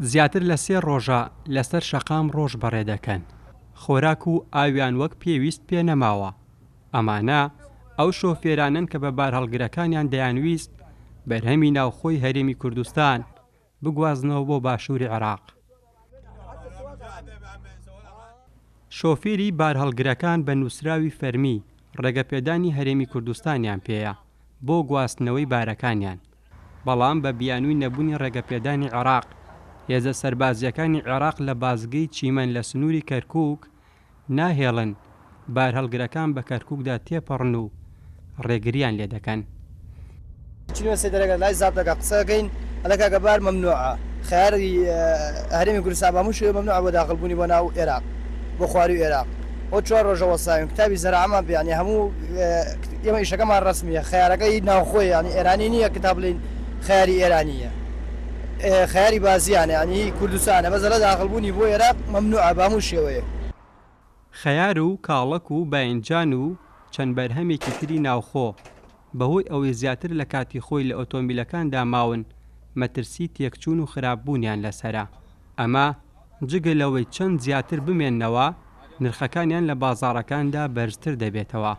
زیاتر لە سێ ڕۆژە لەسەر شەقام ڕۆژ بەڕێ دەکەن، خۆراک و ئاویان وەک پێویست پێ نەماوە، ئەمانە ئەو شۆفێرانەن کە بە بارهەڵگرەکانیان دەیانویست بەرهەمی ناوخۆی هەرێمی کوردستان بگوازنەوە بۆ باشووری عێراق. شۆفێری بارهەڵگرەکان بە نووسراوی فەرمی ڕێگەپێدانی هەرێمی کوردستانیان پێیە بۆ گواستنەوەی بارەکانیان، بەڵام بە بیانووی نەبوونی ڕێگەپێدانی عێراق، هێزە سەربازییەکانی عێراق لە بازگەی چیمەن لە سنووری کەرکووک ناهێڵن بارهەڵگرەکان بە کەرکوکدا تێپەڕن و ڕێگرییان لێدەکەن. چینەوە سێدەرەکە لای زابتەکە قسە ئەکەین ئەڵێ کاکە بار مەمنوعە خەیاری هەرێمی کوردستان بە هەموو شێوەیەک مەمنوعە بۆ داخل بوونی بۆ ناو ئێراق بۆ خواروی ئێراق ئەو چوار ڕۆژە وەستاوین کتابی زەراعەمان پێ یانی هەموو ئێمە ئیشەکەمان ڕەسمیە خەیارەکە هی ناوخۆیە یانی ئێرانی نییە کە تا بڵێین خەیاری ئێرانییە خەیاری بازیانە یانی هی کوردستانە بەس ئەڵێ داخل بوونی بۆ ئێراق مەمنوعە بە هەموو شێوەیەک. خەیار و کاڵەک و باینجان و چەند بەرهەمێکی تری ناوخۆ، بەهۆی ئەوەی زیاتر لە کاتی خۆی لە ئۆتۆمبیلەکاندا ماون، مەترسی تێکچوون و خراپبوونیان لەسەرە، ئەمە جگە لەوەی چەند زیاتر بمێننەوە، نرخەکانیان لە بازاڕەکاندا بەرزتر دەبێتەوە.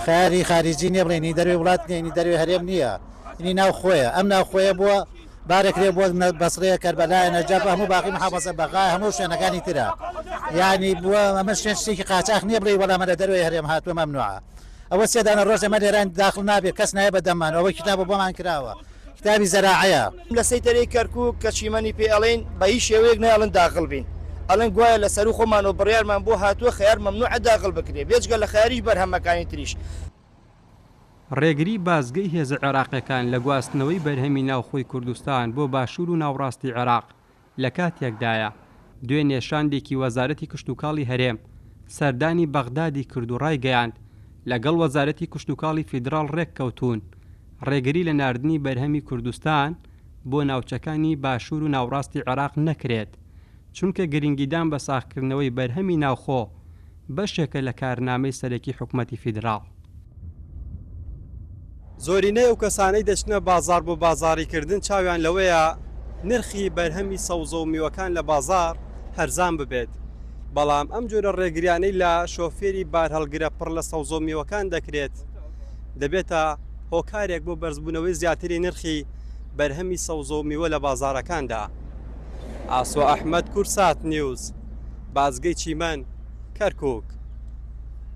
خەیاری خاریجی نیە بڵێین هی دەروێ وڵات نیە هینی دەروێ هەرێم نیە هینی ناو خۆیە ئەم ناو خۆیە بووە بارەکرێ بۆ بەسرەیە کەربەلایە نەجەف هەموو باقی محافەزە بەغا هەموو شوێنەکانی ترە یعنی بووە ئەمە شوێن شتێکی قاچاخ نییە بڵێ وەڵامە لە دەروێ هەرێم هاتووە مەمنوعە ئەوە سێدانە ڕۆژ ئەمە لێران داخل نابێت کەس نایە بە دەممان ئەوە کتابە بۆمان کراوە کتابی زەراعەیە. لە سەیتەرەی کەرکوک کە چیمەنی پێ ئەڵێین بە هیچ شێوەیەک نایەڵن داخڵ بین ئەڵێن گوایە لە سەروو خۆمانەوە بڕیارمان بۆ هاتووە خەیار مەمنوعە داخڵ بکرێ بێجگە لە خەیاریش بەرهەمەکانی تریش. ڕێگری بازگەی هێزە عێراقیەکان لە گواستنەوەی بەرهەمی ناوخۆی کوردستان بۆ باشوور و ناوڕاستی عێراق لە کاتێکدایە، دوێنێ شاندێکی وەزارەتی کشتوکاڵی هەرێم سەردانی بەغدادی کرد و ڕایگەیاند، لەگەڵ وەزارەتی کشتوکاڵی فیدراڵ ڕێککەوتوون ڕێگری لە ناردنی بەرهەمی کوردستان بۆ ناوچەکانی باشوور و ناوڕاستی عێراق نەکرێت، چونکە گرنگیدان بە ساغکردنەوەی بەرهەمی ناوخۆ بەشێکە لە کارنامەی سەرەکی حکومەتی فیدراڵ. زۆرینەی ئەو کەسانەی دەچنە بازاڕ بۆ بازاڕیکردن چاویان لەوەیە نرخی بەرهەمی سەوزە و میوەکان لە بازاڕ هەرزان ببێت، بەڵام ئەم جۆرە ڕێگریانەی لە شۆفێری بارهەڵگرە پڕ لە سەوزە و میوەکان دەکرێت دەبێتە هۆکارێک بۆ بەرزبوونەوەی زیاتری نرخی بەرهەمی سەوزە و میوە لە بازاڕەکاندا. ئاسۆ ئەحمەد، کوردسات نیوز، بازگەی چیمەن، کەرکوک.